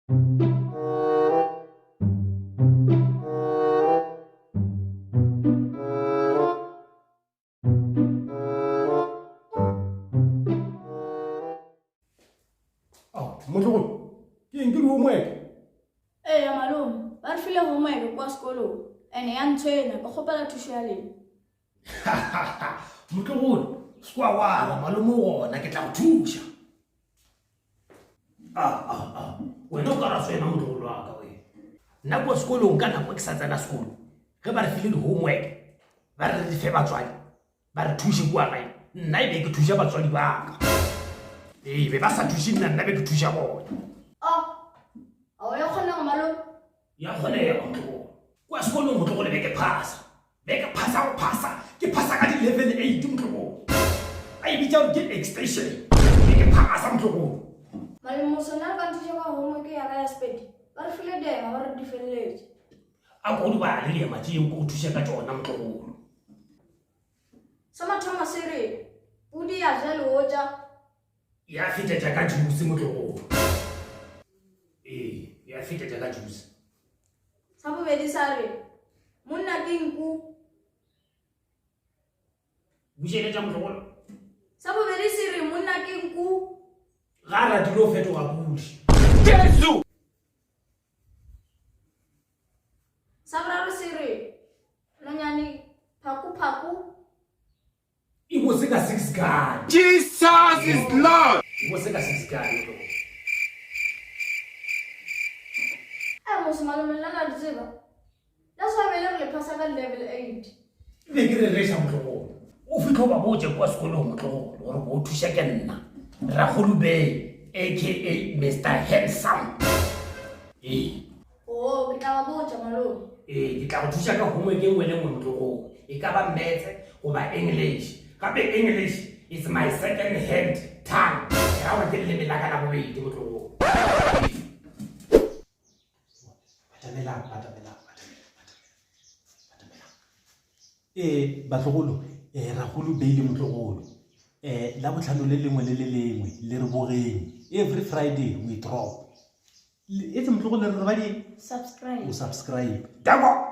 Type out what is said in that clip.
Motlogolo, ke eng ke di-homework? Eya malome, ba re file homework kwa sekolong ene ya ntshwenya, ke kgopela thušo ya lena. Motlogolo, se kwa wara malome o gona, ke tla go thuša. Ah, ah, ah. Wena o ka ra swena motlogolo wa ka wena. Nna kwa sekolong ka nako ke sa tsena sekolo, ge ba re file di-homework, ba re re di fe batswadi, ba re thuše kua gae, nna e be ke thuša batswadi ba ka. Ee, be ba sa thuše nna, nna be ke thuša bona. Oh, a o ya kgonega malome? Ya kgonega motlogolo. Kua sekolong motlogolo be ke phasa. Be ke phasa go phasa, ke phasa ka di-level 8 motlogolo. Ba e bitša gore ke extension. Be ke phasa motlogolo. Malome moswana re ka nthuša ka homework ya ka ya Sepedi? Ba re file diema ba re di feleletše. A ko di bale diema tšeo ke go thuše ka tšona motlogolo. Sa mathomo se re, pudi ya ja leotša. Ya fetetša ka juice motlogolo. Ee, ya fetetša ka juice. Sa bobedi sa re, monna ke nku. Bušeletša motlogolo. Sa bobedi se re, monna ke nku. Ga a ratile o fetoga pudi. Jesu! Sa boraro se re, nonyane phaku phaku. E bose ka 6 gun. Jesus is Lord. E bose ka 6 gun motlogolo. Ee mose malome nna la di tseba. That's why be le re le phasa ka level 8. Be ke rereša motlogolo. O fitlhe o ba botše kua sekolong motlogolo gore bo o thuša ke nna Rakgolo Bay aka Mister Handsome. Ee. Oo, ke tla ba botša malome. Ee, ke tla go thuša ka homework e nngwe le nngwe motlogolo. E ka ba Maths goba English. Gape English is my second hand tongue. Ke ra gore ke leleme la ka la bobedi motlogolo. Batamelang, batamelang, batamelang, batamelang, batamelang. Ee, batlogolo, ee, ragolo Bailey motlogolo. Ee, la botlhano le lengwe le le lengwe le re bogeng. Every Friday we drop. Etse motlogolo re re ba di Subscribe. O subscribe. Dako!